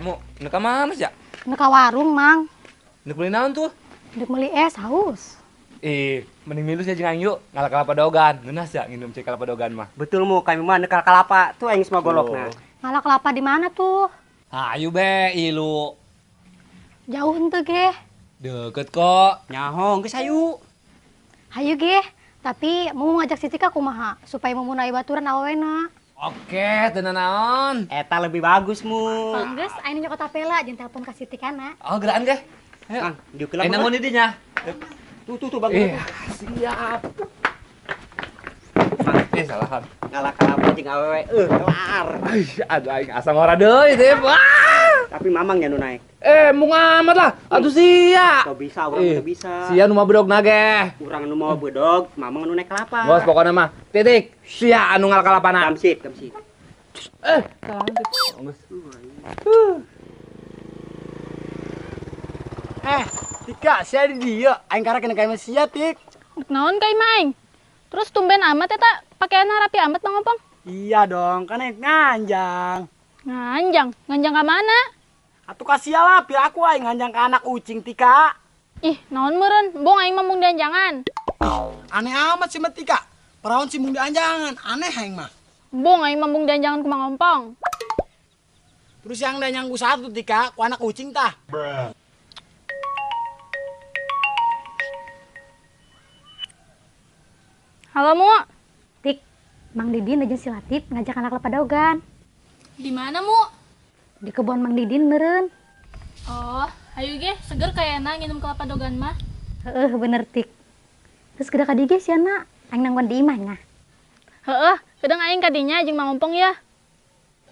Mu, nek ka mana sih ya? Nek ka warung, Mang. Nek beli naon tuh? Nek beli es haus. Mending milu sih jeung aing yuk, ngalak kelapa dogan. Ngeunah sia nginum cai kelapa dogan mah. Betul mu, kami mah nek kelapa tuh aing semua golokna. Ngalak kelapa di mana tuh? Ayo be, ilu. Jauh henteu ge. Deket kok. Nyaho geus hayu. Hayu ge, tapi mau ngajak si Tika kumaha supaya mau aya baturan awena. Oke, teu naon. Eta lebih bagus mu. Geus aing nyokot tapela jeung telepon ka si Tikana. Oh, geraan ge. Ayo. Mang, diuk lah. Aing nanggon di dinya. Tuh tuh tuh bagus. Siap. Salahan. Ngalak kelapa jeung awewe, kelar. Aduh aing asa ngora deui teh. Tapi mamang ya nu naik. Mung amat lah. Atuh sia. Teu bisa, urang teu bisa. Sia nu mah bedog nage. Urang nu mau bedog, mamang nu naik kelapa. Bos pokona mah titik sia anu ngalak kalapana. Kamsip, kamsip. Salahan teh. Geus. Tika, sia di dieu. Aing karek kena ka sia, Tik. Naon ka imah aing? Terus tumben amat eta pakaianna rapi amat Bang Ompong. Iya dong, kan aing nganjang. Nganjang? Nganjang ka mana? Atuh ka sia lah, pira aku aing nganjang ka anak ucing, Tika. Ih, naon meureun? Bong aing mah mung dianjangan. Ih, aneh amat sih mah Tika. Paraon sih mung dianjangan, aneh aing mah. Bong aing mah mung dianjangan ku Mang Ompong. Terus yang dianjang ku satu Tika, ku anak ucing tah. Bruh. Halo, Mu. Tik, Mang Didin aja si Latif ngajak anak kelapa dogan. Di mana, Mu? Di kebun Mang Didin meureun. Oh, hayu ge, seger kayana nginum kelapa dogan mah. Heeh, bener Tik. Terus kedah ka dieu ge sia na, aing nangguan di imah nya. Heeh, kadang aing ka dinya jeung Mang Ompong ya.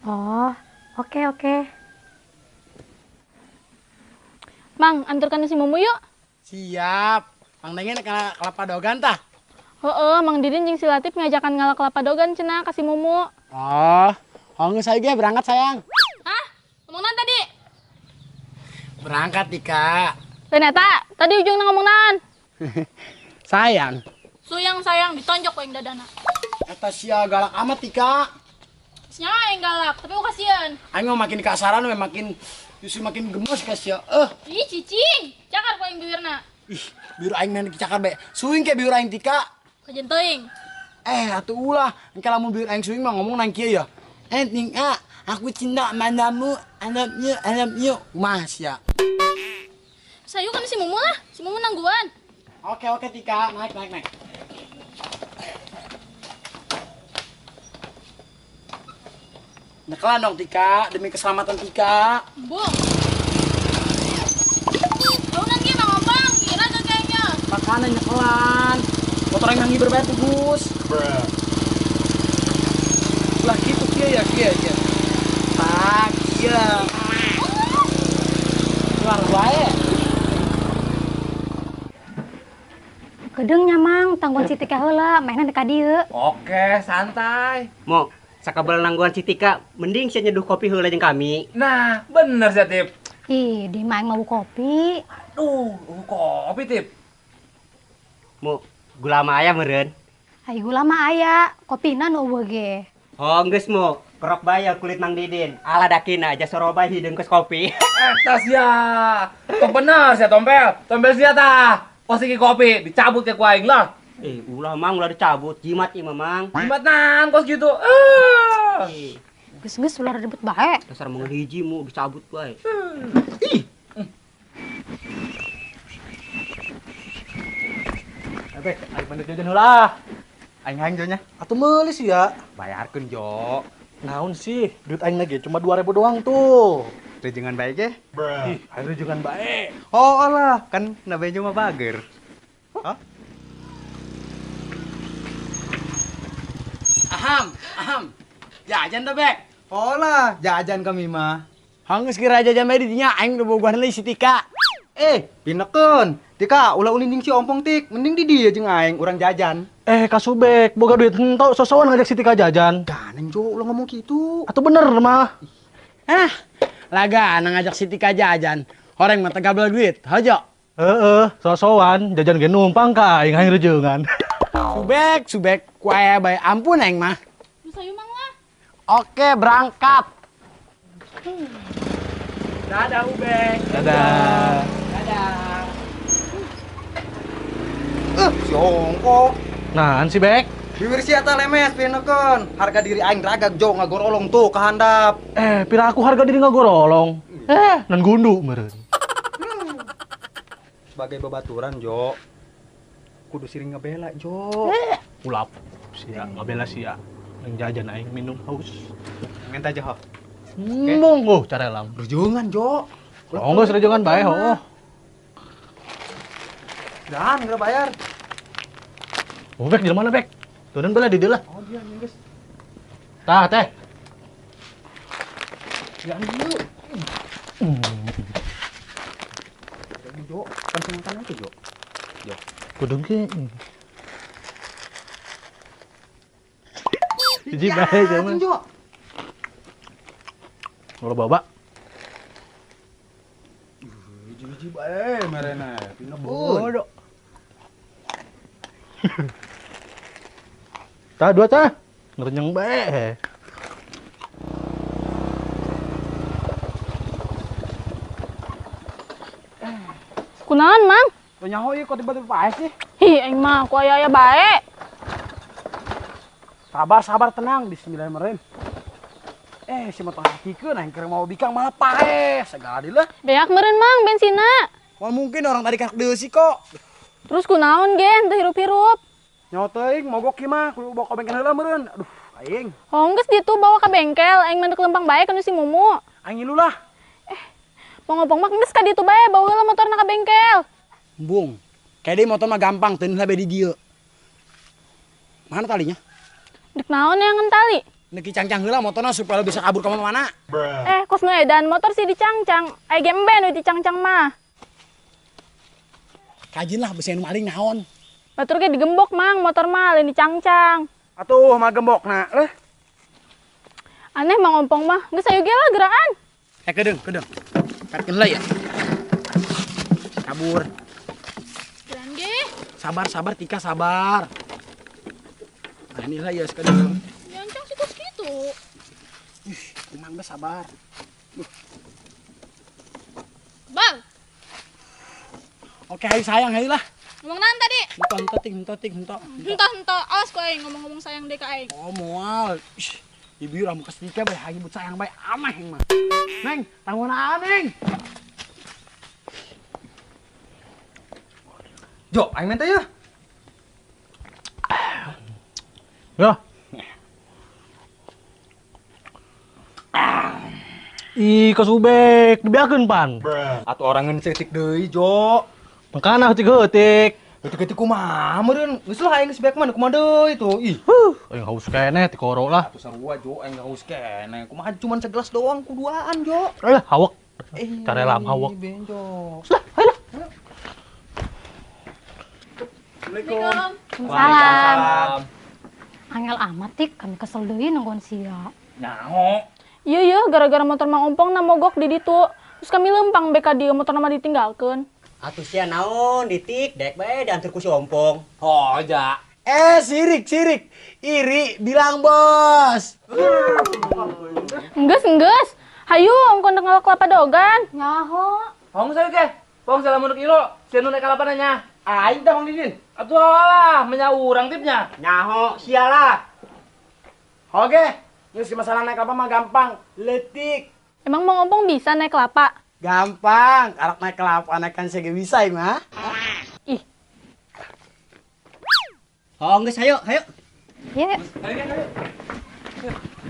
Oh, oke oke. Mang, anturkan si Mumu yuk. Siap. Mang Dengin ka kelapa dogan tah. Heeh, Mang Didin jeung si Latif ngajakan ngalak kelapa dogan cenah ka si Mumu. Oh, geus hayu ge berangkat sayang. Hah? Ngomong naon tadi? Berangkat Tika. Ternyata tadi ujungna ngomong naon? Sayang. Suyang sayang ditonjok ku aing dadana. Eta sia galak amat Tika. Sia aing galak, tapi aku kasihan. Aing mah makin kasaran we makin justru makin gemes ka sia. Ih, cicing. Cakar ku aing bibirna. Ih, bibir aing main dicakar bae. Suing ke bibir aing Tika. Kajen teuing. Atuh ulah. Engke lamun bibir aing suing mah ngomong nang kieu ya. Tika, aku cinta padamu, I love you, I love you. Mas ya. Sayu kan si Mumu lah, si Mumu nangguan. Oke oke Tika, naik naik naik. Nekelan dong Tika, demi keselamatan Tika. Bu. Taunan ge Mang Ompong, kira gak kayaknya. Makanan nyekelan. Motor yang nanggi berbayar tuh, Gus. Lah gitu kieu ya kieu ya. Tak kieu. Keluar wae. Kedeung nya Mang, tangguan si Tika heula, mainan ka dieu. Oke, santai. Mo, sakabel nangguan si Tika, mending sia nyeduh kopi heula jeung kami. Nah, bener sia Tip. Ih, di mah aing mau kopi. Aduh, kopi Tip. Mo, gula mah aya meureun. Ai gula mah aya, kopina nu eueuh ge. Oh, geus mo, kerok bae kulit Mang Didin. Ala dakina aja sorobay hideung geus kopi. Eta sia. Tong bener sia tompel. Tompel sia tah. Kos iki kopi dicabut ke ku aing lah. Ulah Mang, ulah dicabut. Jimat ieu mah Mang. Jimat naon kos gitu. Geus-geus ulah ribut bae. Dasar mun hiji mu dicabut bae. Ih. Bek, aing mendek jajan heula. Aing hayang jonya. Atuh meuli sia. Bayarkeun jo. Naon sih? Duit aing lagi cuma 2000 doang tuh. Rejengan bae ge. Ih, aing rejengan bae. Oh alah, kan na bejo mah bager. Hah? Aham, aham. Jajan tuh, Bek. Oh lah, jajan kami mah. Hangus kira jajan bae di dinya aing udah bogohan deui si Tika. Pinekeun. Tika, ulah ulin jeung si Ompong Tik, mending di dieu jeung aing urang jajan. Kasubek, boga duit henteu sosoan ngajak si Tika jajan. Ganeng jo, ulah ngomong kitu. Atuh bener mah. Ah, laga ngajak si Tika jajan. Horeng mah teu gabel duit, hojo. Heeh, sosoan jajan ge numpang ka aing hayang rejeungan. Subek, subek, ku aya bae ampun aing mah. Geus hayu Mang lah. Oke, berangkat. Dadah Ubek. Dadah. Dadah. Si ongkok. Nah, si Bek. Bibir sia ta lemes pinekeun. Harga diri aing ragag jo ngagorolong tuh kahandap. Pira aku harga diri ngagorolong. Nan gundu meureun. Sebagai babaturan jo. Kudu siring ngebela jo. Ulap sia ngabela sia. Nang jajan aing minum haus. Minta aja ho. Monggo carelam. Rujungan jo. Oh, geus rujungan bae ho. Dan enggak bayar. Oh, Bek di mana Bek? Tunan bela di dieu lah. Oh, dia geus. Tah, teh. Ya ieu. Jo, kan makan aja, Jo. Jo. Kudu ge. Hiji bae zaman. Jo. Kalau bawa. Hiji-hiji bae merena. Bodoh. Tah dua tah. Ngerenyeng bae. Kunaon, Mang? Teu nyaho ieu kok tiba-tiba paes sih. Hi, aing mah ku aya-aya bae. Sabar, sabar, tenang. Bismillahirrahmanirrahim. Si motor hakikeun aing keur mau bikang malah paes. Segala deui lah. Beak meureun, Mang, bensina. Moal mungkin orang tadi karak deui sih kok. Terus kunaon gen teu hirup-hirup? Nyaho teuing mogok ieu mah kudu bawa ka bengkel heula meureun. Aduh, aing. Oh, geus ditu bawa ka bengkel, aing mah deuk lempang bae kana si Mumu. Aing ngilu lah. Mau ngomong mah geus ka ditu bae, bawa heula motorna ka bengkel. Embung. Kade motor mah gampang teu heula di dieu. Mana talinya? Dek naon yang tali? Neki cangcang heula motorna supaya bisa kabur ke mana-mana. Kos nu edan motor sih dicangcang. Aya ge embe nu dicangcang mah. Kajin lah besi nu maling naon. Batur ge digembok Mang, motor mah lain dicangcang. Atuh mah gembokna leh. Aneh Mang Ompong mah, geus ayo ge lah geraan. Kedeung, kedeung. Petkeun heula ya. Kabur. Geraan ge. Sabar, sabar Tika, sabar. Nah, inilah ya sekedeng. Nyancang sih kos gitu. Ih, tenang be sabar. Bang. Oke, hayu sayang, hayu lah. Ngomong naon tadi? Ento, ento, ting, ento, ting, ento. Ento, ento. Awas ku aing ngomong-ngomong sayang deh ka aing. Oh, moal. Ih, ibu ramu ka Tika bae hayu nyebut sayang bae ameh mah. Neng, tanggungan Neng. Jo, aing minta ya. Ya. Ih, kasubek, dibiakeun pan. Atuh orang ngeun ceutik deui, Jo. Makana heutik-heutik. Heutik-heutik kumaha meureun? Geus lah aing geus beak mah kumaha deui tuh. Ih. Aing haus keneh tikoro lah. Atuh sarua, Jo, aing haus keneh. Kumaha cuman segelas doang kuduaan, Jo. Alah, hawak. Carelam hawak. Benjo. Lah, ayo lah. Assalamualaikum. Waalaikumsalam. Angel amat tik, kami kesel deui nungguan sia. Nyaho. Iya iya, gara-gara motor Mang Ompong na mogok di ditu. Terus kami lempang beka dieu motor mah ditinggalkeun. Atuh sia naon ditik dek bae diantar ku si Ompong. Oh, ja. Sirik, sirik. Iri bilang bos. Enggeus, enggeus. Hayu, ongkon dek ngalak kelapa dogan. Nyaho. Hong saya ge. Pong salah munuk ilo, sia nu naik kalapan nya. Aing tah Mang Didin. Atuh lah, menya urang tipnya. Nyaho sia lah. Oke. Geus masalah naik kelapa mah gampang, leutik. Emang Mang Ompong bisa naik kelapa? Gampang, karak naik kelapa naikkan sege bisa mah. Ih. Oh, geus hayu, hayu. Yuk. Ayo, ayo.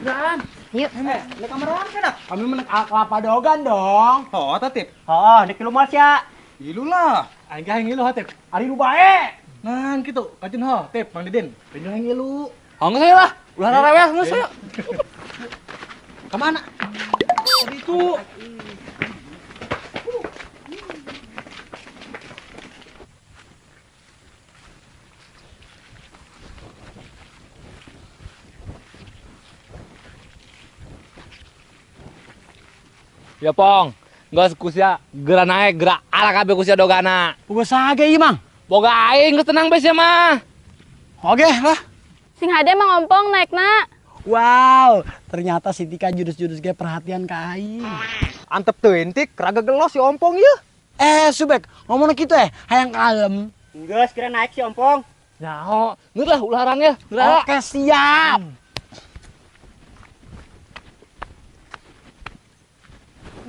Geran. Yuk. Naik kameran kan? Kami menek kelapa dogan dong. Oh, tatip. Oh, nek lu sia. Ilu lah. Aing hayang ngilu hatip. Ari nu bae. Nah, kitu. Kajun ho, tip Mang Didin. Pengen hayang ngilu. Hong saya lah. Ulah rareweh geus ayo. Kemana? Tadi itu. Ya Pong, geus kusia geura naek geura ala kabeh kusia dogana. Boga saha ge ieu Mang? Boga aing geus tenang bae sia mah. Oke lah. Sing hade Mang Ompong naekna. Wow, ternyata si Tika jurus-jurus ge perhatian ka aing. Antep teuing Tik, raga gelos si Ompong ieu. Eh, Subek, ngomongna kitu hayang kalem. Geus kira naik si Ompong. Nyaho, geus lah ulah harang ya. Oke, siap.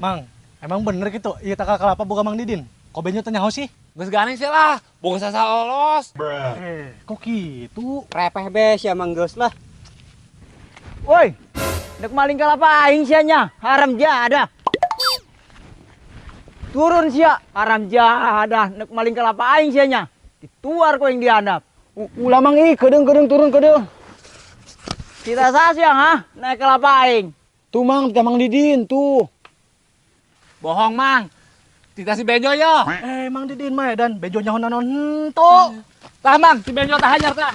Mang, emang bener gitu ieu tangkal kelapa boga Mang Didin? Kok Benjo teu nyaho sih? Geus gandeng sih lah, boga sasa lolos. Kok gitu? Repeh be sia Mang geus lah. Woi, nek maling kelapa aing sia nya, haram jadah. Turun sia, haram jadah, nek maling kelapa aing sia nya. Dituar ku aing dihandap. Ulah Mang ih, kedeung-kedeung turun kedeung. Kita sah siang ha, naik kelapa aing. Tuh Mang, teh Mang Didin tuh. Bohong Mang. Tita si Benjo yo. Eh, Mang Didin mah dan Benjo nyaho naon henteu. Tah Mang, si Benjo tah hajar tah.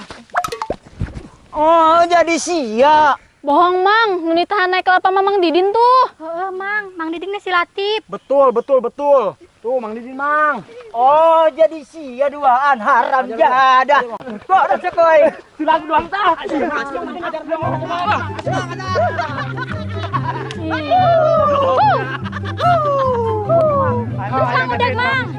Oh, jadi sia. Bohong Mang, nu ditahan naik kelapa mah Mang Didin tuh. Heeh, Mang. Mang Didin si Latif. Betul, betul, betul. Tuh Mang Didin Mang. Oh, jadi sia duaan haram jadah. Kok resek kowe? Silang doang tah. Terus Mang udah, Mang.